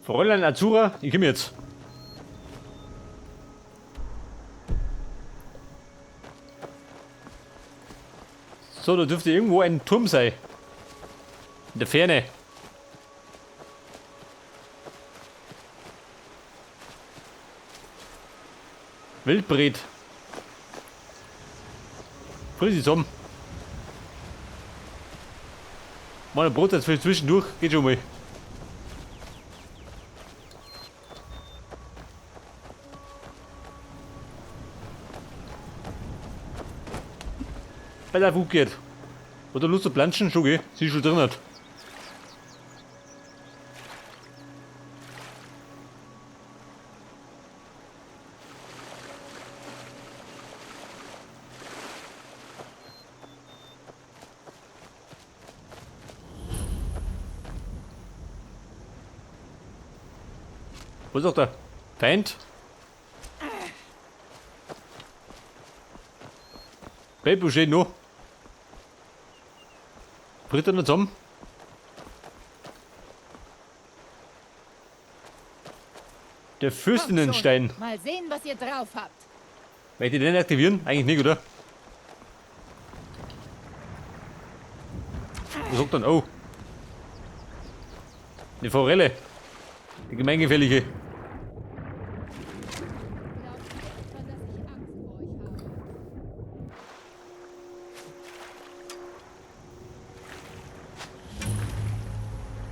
Fräulein Azura, ich komme jetzt. So, da dürfte irgendwo ein Turm sein. In der Ferne. Wildbret. Friss ich zusammen. Meine Brot jetzt für zwischendurch, geht schon mal. Bei der Wut geht. Oder Lust zu planschen? Schon, gell? Sie ist schon drin. Hat. Wo ist auch der Feind? Babe, wo steht noch? Britt er nicht zusammen? Der Fürstinnenstein. Kommt schon. Mal sehen, was ihr drauf habt. Möchte ich den aktivieren? Eigentlich nicht, oder? Was sagt dann? Oh. Eine Forelle. Die gemeingefährliche. Glaubt ihr etwa, dass ich Angst vor euch habe?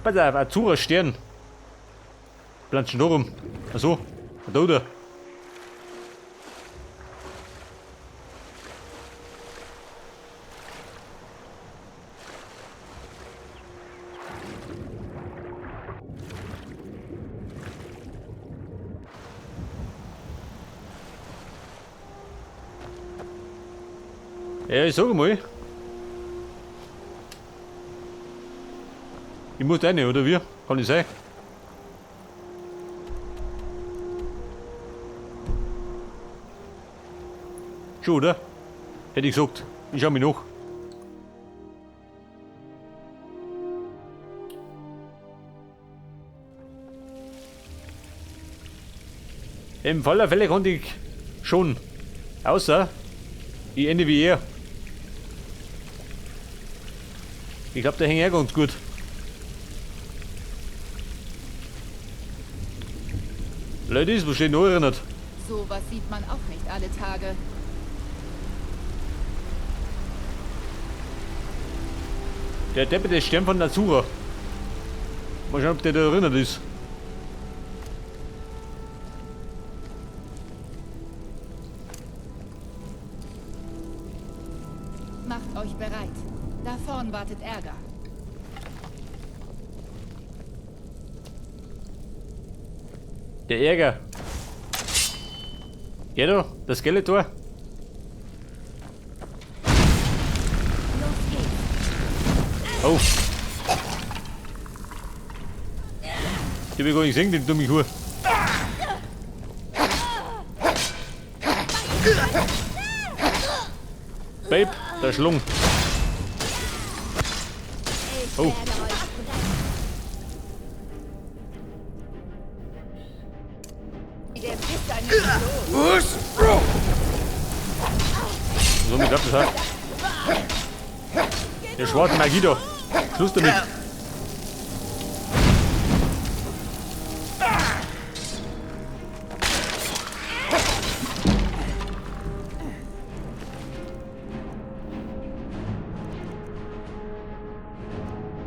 Pass auf, Azura Stern. Planschen da rum. Achso, da oder? Ja, ich sag mal. Ich muss rein, oder wie? Kann ich sein? Schon, oder? Hätte ich gesagt. Ich schau mich nach. Im Fall der Fälle konnte ich schon. Außer, ich ende wie er. Ich glaub, der hängt ja ganz gut. Leute, ist, wo steht noch erinnert? Sowas sieht man auch nicht alle Tage. Der Deppe, der Stern von Azura. Mal schauen, ob der da erinnert ist. Macht euch bereit. Da vorn wartet Ärger. Der Ärger. Ja da, das Skeletor. Los geht's. Oh. Ich hab ja gar nicht gesehen, den dummen Kuh. Babe, der Schlung. Ich Oh. werde euch brechen. Der bist ein los. So, mir klappt das auch. Der schwarze Magie da. Schluss damit.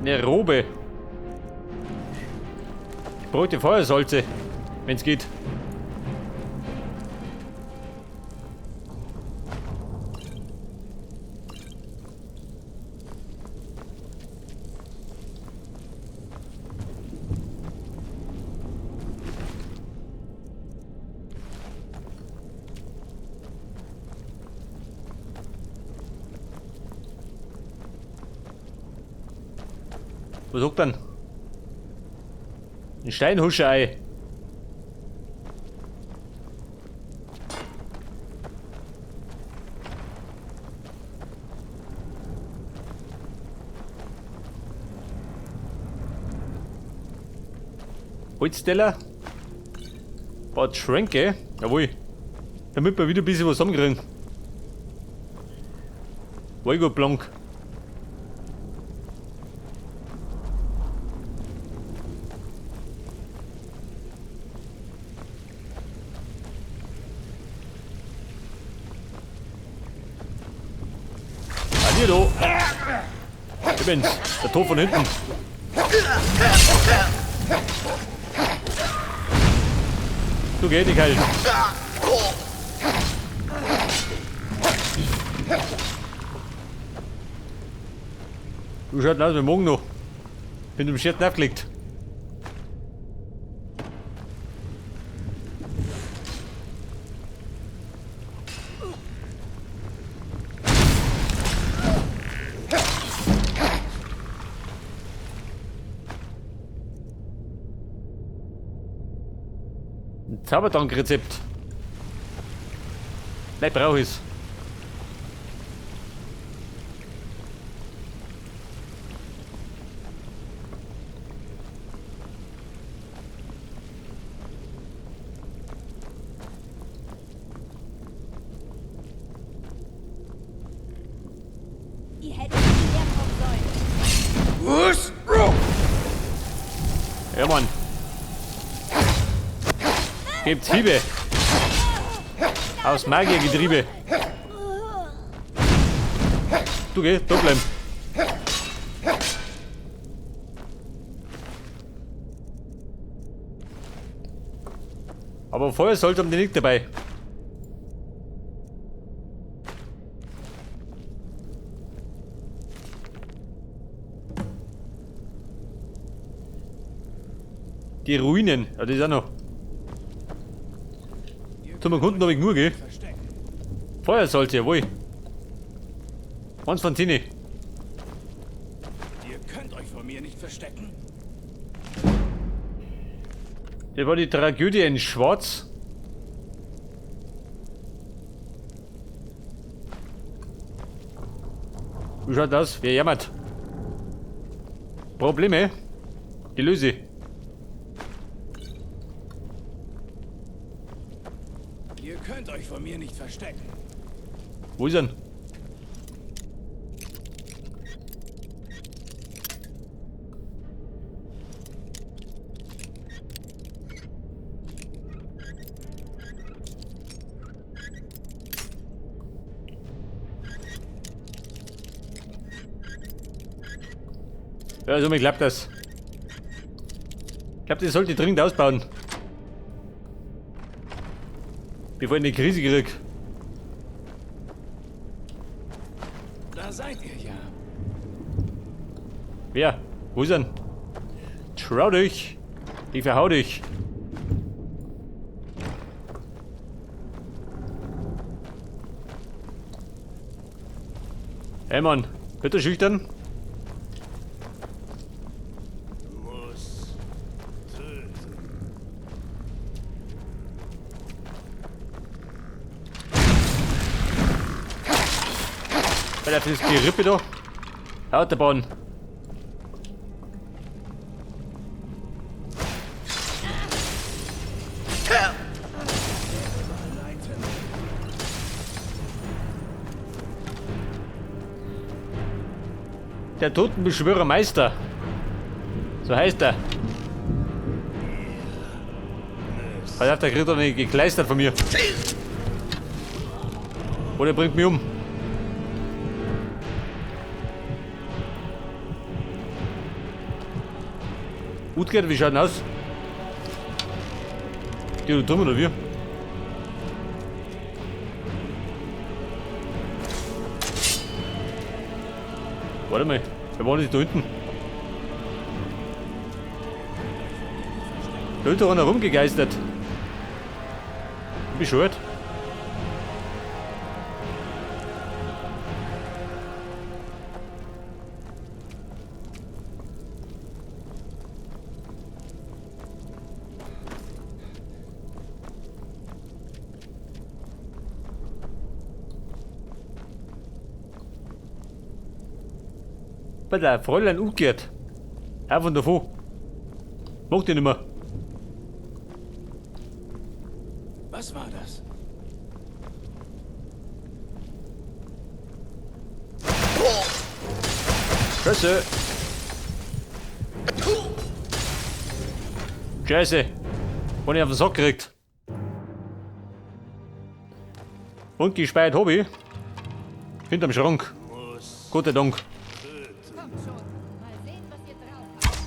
Eine Robe. Ich bräuchte Feuersalze, wenn's geht. Was sagt denn? Ein Steinhuscherei. Holzteller. Ein paar Tränke. Jawohl. Damit wir wieder ein bisschen was zusammenkriegen. War gut blank. Hallo. Ich bin's. Der Tod von hinten. Du geh dich halt. Du schaut aus wie morgen noch. Bin im Schirm aufgelegt. Ein Zaubertrankrezept. Nein, brauche ich's. Ihr hättet hierher kommen sollen. Ja, Mann. Gibt's Hiebe. Aus Magiergetriebe. Du geh, da bleiben. Aber vorher sollte man die nicht dabei. Die Ruinen, ja, das ist auch noch. Zum Kunden habe ich nur, gell? Feuersalz, jawohl. 1 von 10. Ihr könnt euch vor mir nicht verstecken. Das war die Tragödie in Schwarz. Wie schaut das? Wer jammert? Probleme? Die löse. Ihr könnt euch vor mir nicht verstecken. Wo ist er denn? Ja, also mir klappt das. Ich glaub, das sollte ich dringend ausbauen. Bevor ich eine Krise krieg. Da seid ihr ja. Wer? Wo ist er denn? Trau dich! Ich verhau dich! Hey Mann, bitte schüchtern? Muss töten. Alter, das ist die Rippe da. Autobahn. Der Totenbeschwörer Meister. So heißt er. Alter, der kriegt doch nicht gekleistert von mir. Oder bringt mich um. Utgard, wie schaut denn aus? Die da drüben oder wie? Warte mal, wer war denn da hinten? Da hinten hat einer rumgegeistert. Bescheuert. Bei der Fräulein Utgard. Auf und davon. Macht die nicht mehr. Was war das? Scheiße. Scheiße. Hab ich auf den Sack gekriegt. Und gespeiert hab ich. Hinterm Schrank. Gott sei Dank. Kommt schon. Mal sehen, was ihr drauf habt.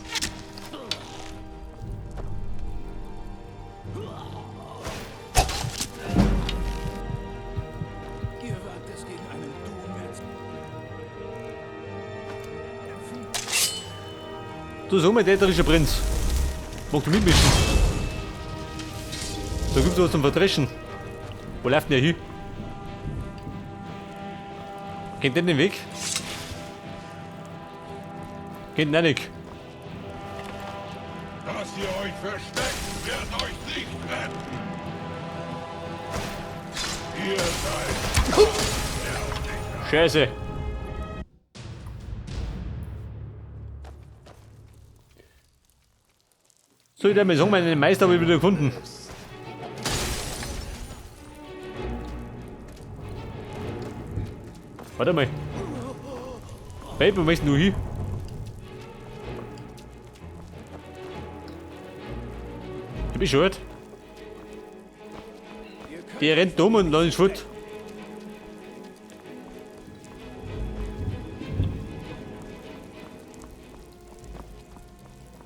Ihr wagt es gegen einen Dumer zu kämpfen? Du, so mein täterischer Prinz. Magst du mitmischen? Da gibt's was zum Verdreschen. Wo läuft denn der hin? Kennt der den Weg? Kennt ihn auch nicht. Dass ihr euch versteckt, wird euch nicht retten. Ihr seid Scheiße. So, ich würde mal sagen, meinen Meister habe ich wieder gefunden. Warte mal. Babe, wo möchtest du hin? Du bist schuld. Der rennt dumm und dann ist fort.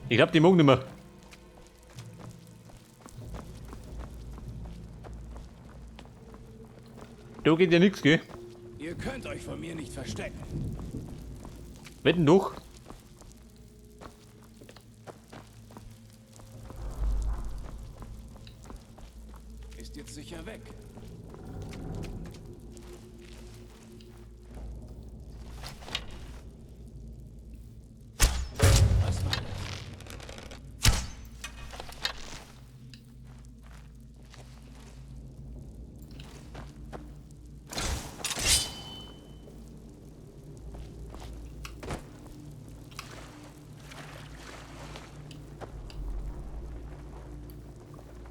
Ich glaub, die mag nicht mehr. Da geht ja nix, gell? Ihr könnt euch vor mir nicht verstecken. Wetten doch. Ist jetzt sicher weg. Was war das?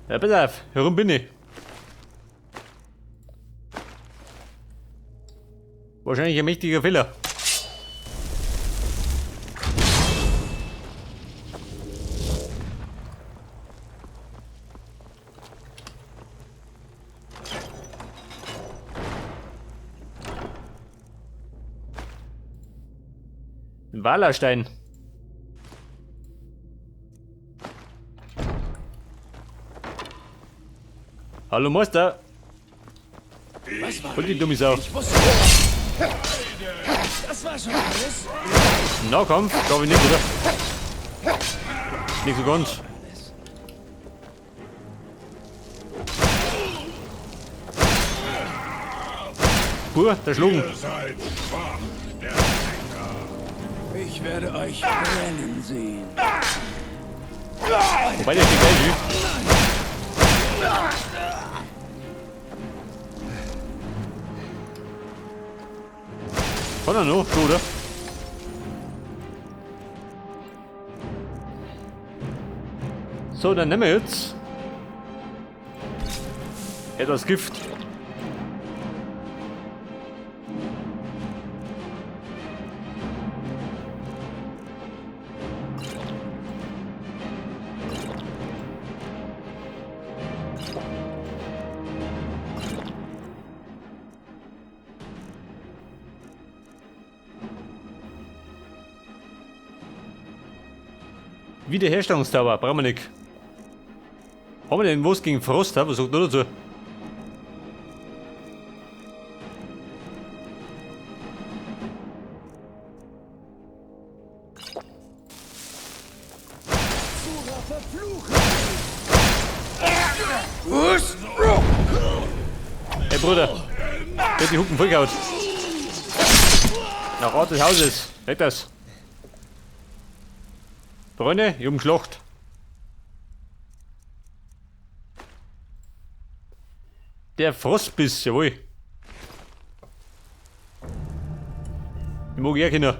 Ja, pass auf, herum bin ich. Wahrscheinlich ein mächtiger Fehler. Ein Walerstein. Hallo Meister. Was war Hol die dumme Sau. Ich wusste. Das war schon alles. Na komm, glaub ich nicht, oder? Nicht so ganz. Puh, der Schlugen. Ihr seid schwach, Sterblicher. Ich werde euch brennen sehen. Wobei der steht gleich, wie? Kann er noch, so, oder? So, dann nehmen wir jetzt etwas Gift. Wiederherstellungsdauer, brauchen wir nicht. Haben wir denn was gegen Frost? Was sagt der dazu? Hey Bruder, der hat die Hucken vollgehauen. Nach Ort des Hauses, weg das. Freunde, ich hab ihn geschlacht. Der Frostbiss, jawohl. Ich mag ja Kinder.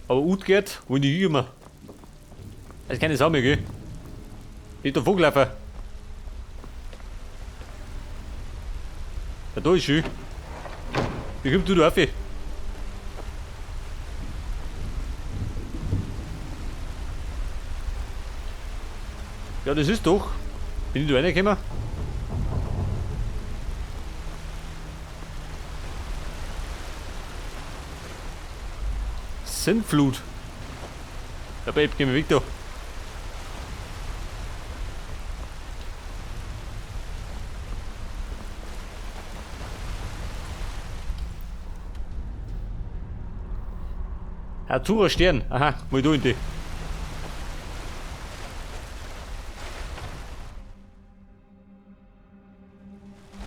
Aber Utgard, wo in die hingekommen? Das ist keine Sau mehr, gell? Nicht der Vogelläufer. Ja, da ist schön. Wie kommst du da rauf? Ja, das ist doch. Bin ich da reingekommen? Sintflut. Ja, Babe, geh mir weg da. Arturo Stern. Aha, mal da in die.